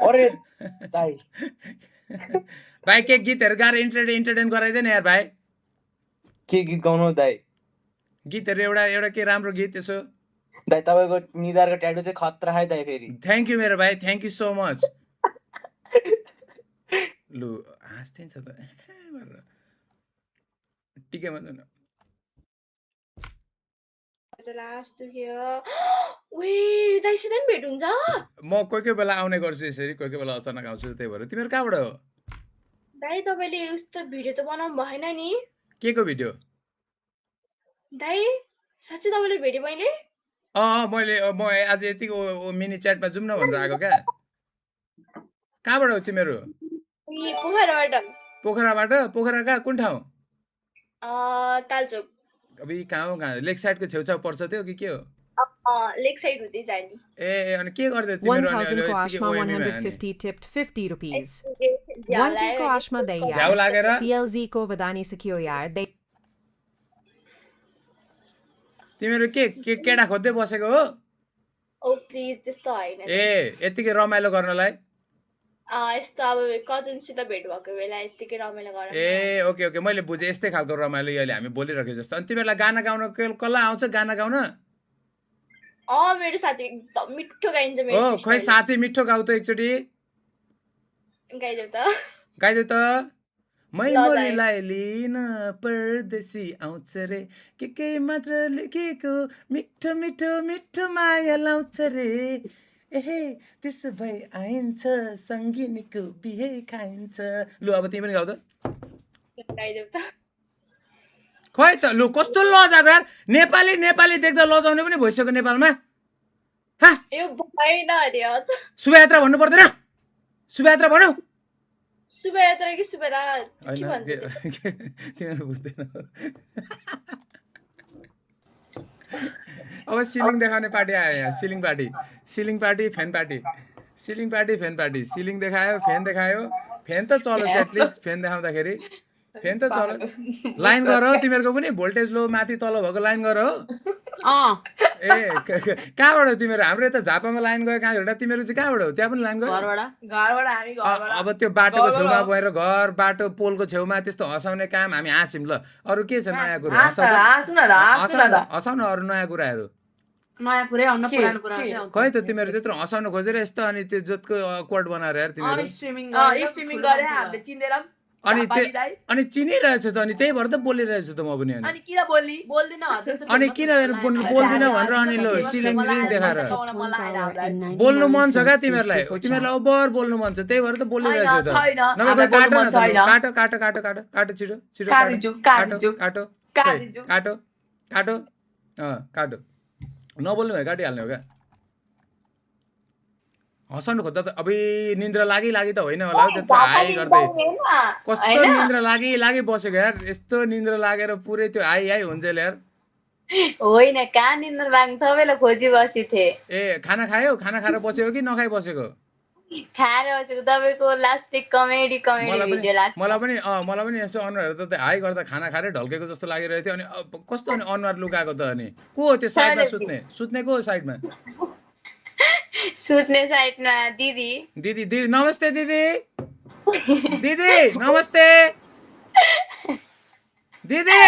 अरे दाइ भाइ के गीतहरू गाएर इन्टरटेन गराइदिएन यार भाइ। के गीत गाउनु दाइ? गीतहरू एउटा के राम्रो गीत यसो। दाइ तपाईँको निधारको ट्याटु चाहिँ खतरा है दाइ फेरि। थ्याङ्क यू मेरो भाइ, थ्याङ्क यू सो मच। लु हाँस्दिन्छ त टिकेमा जान। लास्ट दुख्यो। ओए दाइसित नि भेट हुन्छ? म कोही बेला आउने गर्छु यसरी, कोही बेला अचानक आउँछु, त्यही भएर। तिमीहरू कहाँबाट हो? दाइ तपाईँले उस्तो भिडियो त बनाउनु भएन नि? के को भिडियो? दाइ साँच्चै तपाईँले भेटेँ मैले? म आज यतिको मिनी च्याटमा जाउँ न भनेर आएको क्या। कहाँबाट हो तिमीहरू? पोखराबाट। पोखरा कहाँ, कुन ठाउँ? तालचोक। अब यी कहाँ हो, कहाँ? लेक साइडको छेउछाउ पर्छ त्यो कि के हो? लेक साइड हुँदै जाने। ए अनि के गर्दै तिमीहरू? 1000 को आशमा 150 tipped 50 rupees. 1K को आशमा दे यार. झ्याउ लागेर CLZ को बधानी सिक्यो यार. तिमीहरू के केटा खोज्दै बसेको हो? ओ प्लिज त्यस्तो हैन। ए यतिकै रमाइलो गर्नलाई? यस्तो अब कजनसित भेट भएको बेला यतिकै रमाइलो गर्न। ए ओके मैले बुझेँ, यस्तै खालको रमाइलो अहिले हामी बोलिरहेको जस्तो। अनि तिमीहरूलाई गाना गाउन कसलाई आउँछ गाना गाउन? मेरो साथी एकदम मिठो गाइन्छ मेरो। खै साथी मिठो गाउ त एकचोटि। गाइदेऊ त। मै मोरीलाई लिन परदेशी आउँछ रे, के मात्र लेखेको मिठो मिठो मिठो माया लाउँछ रे। एहे त्यसो भए आइन्छ सङ्गिनीको बिहे खाइन्छ। लु अब तिमी पनि गाउ त। खै त लु कस्तो लजाको यार। नेपाली देख्दा लजाउने पनि भइसक्यो नेपालमा। शुभयात्रा भन्नु पर्दैन? शुभयात्रा भनौ। शुभयात्रा कि शुभरात के भन्छ तिमीहरू बुझ्दैन। अब सिलिङ देखाउने पार्टी आयो यहाँ। Ceiling party fan party. Ceiling देखायो, फ्यान देखायो। फ्यान त चलोस् एटलिस्ट। फ्यान देखाउँदाखेरि फ्यान त चलो। लाइन गर तिमीहरूको पनि, भोल्टेज लो माथि तल भएको लाइन गर हो। ए कहाँबाट हो तिमीहरू? हाम्रो यता झापामा लाइन गयो, कहाँ घटा? तिमीहरू चाहिँ कहाँबाट हो? त्यहाँ पनि लाइन गयो? अब त्यो बाटोको छेउमा गएर घर बाटो पोलको छेउमा त्यस्तो हँसाउने काम हामी हाँस्यौँ। ल अरू के छ नयाँ कुरा? हँसाउन अरू नयाँ कुराहरू। खै त तिमीहरू त्यत्रो हँसाउनु खोजेर यस्तो, अनि त्यो जोतको कोड बनाएर यार तिमीहरू। अनि चिनिरहेछ त, अनि त्यही भएर त बोलिरहेछ त म पनि। अनि किन बोल्दिन भनेर अनि ल सिलिङ देखाएर बोल्नु मन छ क्या तिमीहरूलाई? ओभर बोल्नु मन छ, त्यही भएर त बोलिरहेछ त। नभए काटो छिटो काटो नबोल्नु भयो काटिहाल्ने हो क्या। हँसाउनु खोज्दा त अब निन्द्रा लागि त होइन होला हौ त्यत्रो हाई गर्दै। कस्तो निन्द्रा लागि बसेको यार। यस्तो निन्द्रा लागेर पुरै त्यो हाई हुन्छ यार। होइन कहाँ निन्द्रा लाग्नु, तपाईँलाई खोजी बसी थिए। ए खाना खायो? खाना खाएर बसेको कि नखाइ बसेको? खाएर बसेको। तपाईँको लास्टिक कमेडी भिडियो लाग्छ। मलाई पनि यसो अनुहार त हाई गर्दा खाना खाएर ढल्केको जस्तो लागिरहेको थियो। अनि कस्तो अनि अनुहार लुकाएको त? अनि को हो त्यो साइडमा सुत्ने को हो साइडमा? सुत्ने साइडमा दिदी नमस्ते दिदी नमस्ते दिदी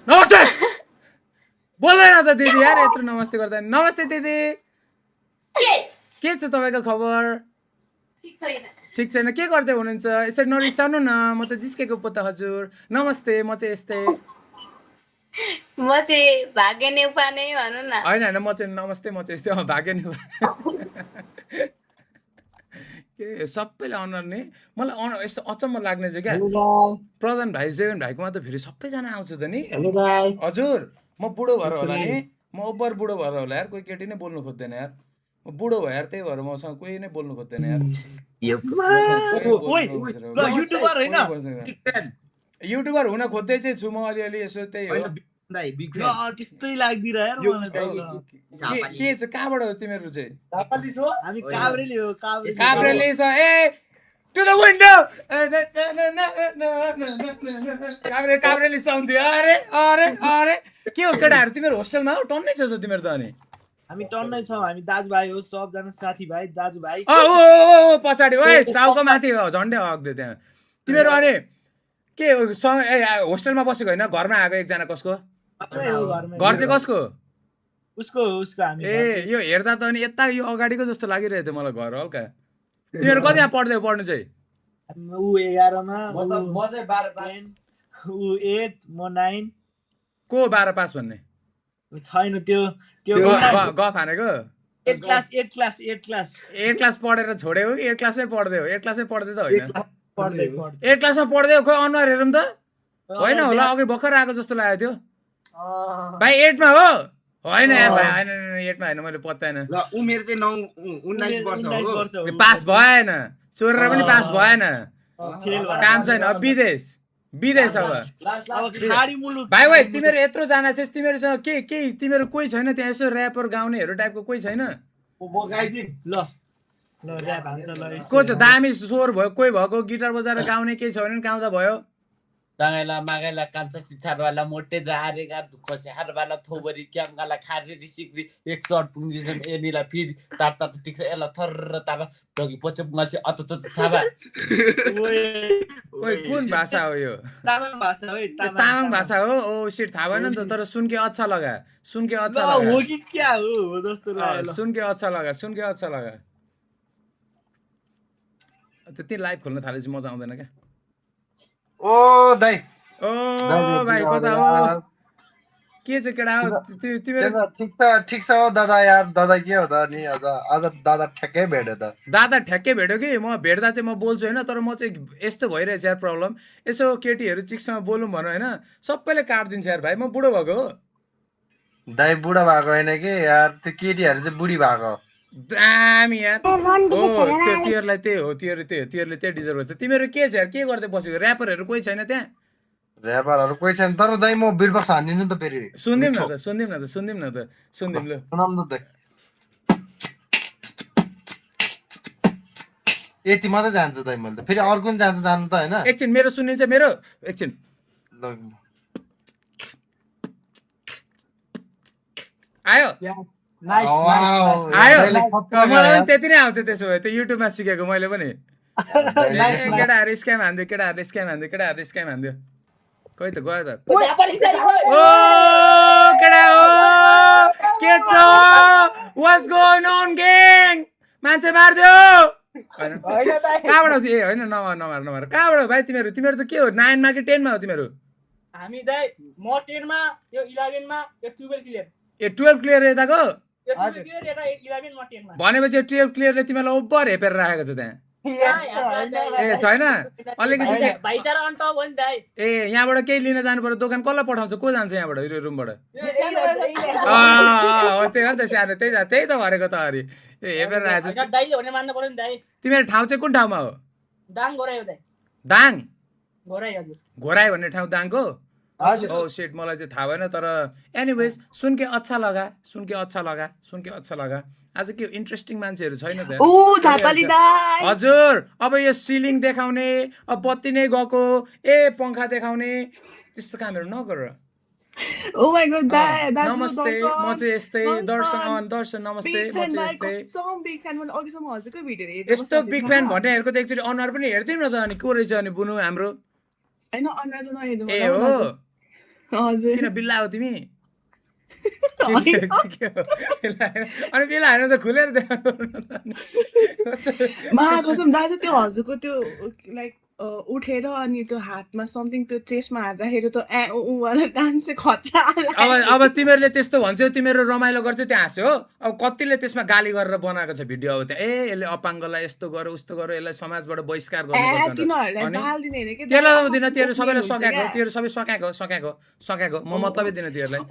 नमस्ते बोल्दैन त दिदी यार यत्रो नमस्ते गर्दा। नमस्ते दिदी, के छ तपाईँको खबर? ठिक छैन? के गर्दै हुनुहुन्छ? यसरी नरिसाउनु न, म त जिस्केको पो त हजुर। नमस्ते, म चाहिँ यस्तै। म चाहिँ भाग्य नेउपा नै भनौँ न। होइन म चाहिँ नमस्ते, म चाहिँ यस्तै भाग्य नेउपा। के सबैले अनुहार नि मलाई यस्तो अचम्म लाग्ने चाहिँ क्या, प्रधान भाइ सेभेन भाइकोमा त फेरि सबैजना आउँछ त नि। हजुर म बुढो भएर होला नि, म ओभर बुढो भएर होला यार। कोही केटी नै बोल्नु खोज्दैन यार। म बुढो भयो यार, त्यही भएर मसँग कोही नै बोल्नु खोज्दैन यार। युट्युबर हुन खोज्दै चाहिँ छु म अलिअलि, यसो त्यही हो। त्यस्तै लाग्दिरह यार मलाई। के छ? कहाँबाट हो तिमीहरू चाहिँ? हामी काभ्रेली हो। काभ्रेली छ। ए टु द विन्डो काभ्रेली साउन्ड थियो। अरे के हो केटाहरू तिमीहरू होस्टेलमा हो? टन्नै छ त तिमीहरू त। अनि हामी टन्नै छौँ हामी दाजुभाइ हो सबजना साथीभाइ दाजुभाइ ओ पछाडि ओए टाउको माथि झन्डै हग्दै त्यहाँ तिमीहरू अनि के होस्टेलमा बसेको होइन घरमा आएको एकजना कसको घर चाहिँ कसको उसको हामी ए यो हेर्दा त अनि यता यो अगाडिको जस्तो लागिरहेको थियो मलाई घर हल्का तिमीहरू कति यहाँ पढ्दै पढ्नु चाहिँ ऊ 11 मा म चाहिँ 12 पास ऊ 8 म 9 को 12 पास भन्ने छैन त्यो गफ हानेको 8 क्लास 8 क्लास पढेर छोड्यो कि 8 क्लासमै पढ्दै हो 8 क्लासमै पढ्दै त होइन पढ्दै 8 क्लासमा पढ्दै हो खोइ अनुहार हेरौँ त होइन होला अघि भर्खर आएको जस्तो लागेको थियो भाइ 8 मा हो होइन यार भाइ होइन 8 मा होइन मैले पत्ताएन ल उमेर चाहिँ 19 वर्ष हो पास भएन चोरेर पनि पास भएन काम छैन अब विदेश अब भाइ भाइ तिमीहरू यत्रो जना चाहिँ तिमीहरूसँग के तिमीहरू कोही छैन त्यहाँ यसो ऱ्यापर गाउनेहरू टाइपको कोही छैन को छ दामी स्वर भयो कोही भएको गिटार बजाएर गाउने केही छ भने गाउँदा भयो Tangela magala kansa sitharwala mote jaharega dukho se harwala thobari kyangala khari risikri ek shot pungjisam enila phir tar tikra ela thar taba dogi poche ngase ato saba ओइ कुन भाषा हो यो तामाङ भाषा हो ओ सिट थाहा भएन नि त तर सुन के अच्छा लगा हो कि क्या हो जस्तो लाग्यो सुन के अच्छा लगा त्यति लाइभ खोल्न थालेपछि मजा आउँदैन क्या ओ दाइ ओ भाइ कता हो के चाहिँ केटा हो तिमीहरू ठिक छ हो दादा यार दादा के हो त नि आज दादा ठ्याक्कै भेट्यो त दादा ठ्याक्कै भेट्यो कि म भेट्दा चाहिँ म बोल्छु होइन तर म चाहिँ यस्तो भइरहेछ यार प्रब्लम यसो केटीहरू चिकसँग बोलौँ भनौँ होइन सबैले काटिदिन्छ यार भाइ म बुढो भएको हो दाइ बुढा भएको होइन कि यार त्यो केटीहरू चाहिँ बुढी भएको दामी यार हो त्यो तिमीहरूलाई त्यही हो तिमीहरूले त्यही डिजर्भ गर्छ तिमीहरू के छ यार के गर्दै बसेको ऱ्यापरहरू कोही छैन त्यहाँ ऱ्यापरहरू कोही छैन तर दाइ म बिटबक्स हानिदिन्छु नि त फेरि सुनिदिउँ न त सुनिदिउँ ल सुनाउँ न दाइ यति मात्रै जान्छु दाइ मैले त फेरि अर्को पनि जान्छु जानु त होइन एकछिन मेरो सुनिन्छ मेरो एकछिन आयो आयो मलाई पनि त्यति नै आउँछ त्यसो भए त्यो युट्युबमा सिकेको मैले पनि केटाहरू स्क्याम हान्दियो खोइ त गयो त ओ केटा हो के छ वाट्स गोइङ अन ग्याङ मान्छे मार्दियो कहाँबाट ए होइन नमार कहाँबाट भाइ तिमीहरू त के हो 9 मा कि 10 मा हो तिमीहरू हामी दाइ म 10 मा यो 11 मा यो 12 क्लियर ए 12 क्लियर यताको भनेपछि भनेपछि 12 क्लियरले तिमीलाई ओभर हेपेर राखेको छ त्यहाँ ए छैन अलिकति ए यहाँबाट केही लिन जानु पर्यो दोकान कसलाई पठाउँछ को जान्छ यहाँबाट रुमबाट त्यही हो नि त सानो त्यही त भनेको त अरे ए हेपेर राखेको छ तिमीहरू ठाउँ चाहिँ कुन ठाउँमा हो दाङ घोराई भन्ने ठाउँ दाङको ओ सेट मलाई चाहिँ थाहा भएन तर एनिवेज सुन के अच्छा लगा आज के इन्ट्रेस्टिङ मान्छेहरू छैन त हजुर अब यो सिलिङ देखाउने अब बत्ती नै गएको पंखा देखाउने त्यस्तो कामहरू नगर नमस्ते म चाहिँ यस्तै दर्शन नमस्ते म चाहिँ यस्तो बिग फ्यान भन्नेहरूको त एकचोटि अनुहार पनि हेर्दिउँ न त अनि को रहेछ अनि बुनु हाम्रो ए हो किन बिल्ला हो तिमी अनि बिल्ला हेर्नु त खुलेर कसम दाजु त्यो हजुरको त्यो लाइक उठेर अनि त्यो हातमा समथिङ त्यो चेस्टमा हात राखेर त वाला डान्स चाहिँ खतरा अब तिमीहरूले त्यस्तो भन्छौ तिमीहरू रमाइलो गर्छ त्यहाँ हाँस्यो हो अब कतिले त्यसमा गाली गरेर बनाएको छ भिडियो अब त्यहाँ यसले अपाङ्गलाई यस्तो गर्यो उस्तो गर्यो यसलाई समाजबाट बहिष्कार गर्नु सबैले सकाएको म मतलबै दिन तिमीहरूलाई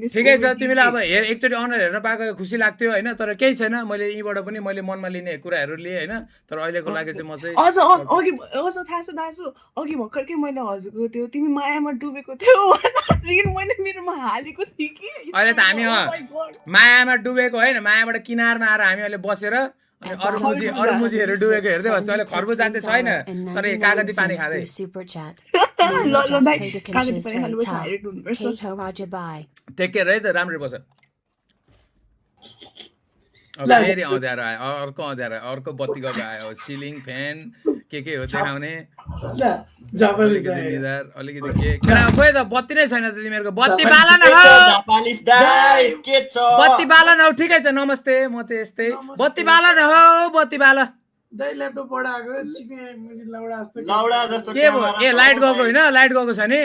ठिकै छ तिमीलाई अब एकचोटि अनुहार हेर्न पाएको खुसी लाग्थ्यो होइन तर केही छैन मैले यहीँबाट पनि मैले मनमा लिने कुराहरू लिएँ होइन तर अहिलेको लागि चाहिँ म चाहिँ थाहा छ दाजु अघि भर्खरकै मैले हजुरको त्यो तिमी मायामा डुबेको थियो मैले मेरोमा हालेको थिएँ कि अहिले त हामी मायामा डुबेको होइन मायाबाट किनारमा आएर हामी अहिले बसेर अनि अरू मुजीहरू डुबेको हेर्दै भन्छ अहिले खरबुजा चाहिँ छैन तर कागती पानी खाँदै ल ल दाइ Toga कागज Kimchi's पनि Ray हाल्नुपर्छ Ta. हाइरेट हुनुपर्छ Keiho Rajabai. टेक केयर है त राम्रै बस अब ल। फेरि अँध्यारो आयो अर्को अँध्यारो आयो अर्को बत्ती गएको आयो सिलिङ फ्यान के हो देखाउने ल जापानिज अलिकति निधार अलिकति के खोइ त बत्ती नै छैन त तिमीहरूको बत्ती बालन के हो छ जापानिज दाइ के छ बत्ती बालन हो ठिकै छ नमस्ते म चाहिँ यस्तै बत्ती बालन हो बत्ती बाल दाइ ल्यापटप पढाएको चिक्ने लौडा जस्तो लौडा जस्तो के भयो ए लाइट गएको होइन लाइट गएको छ नि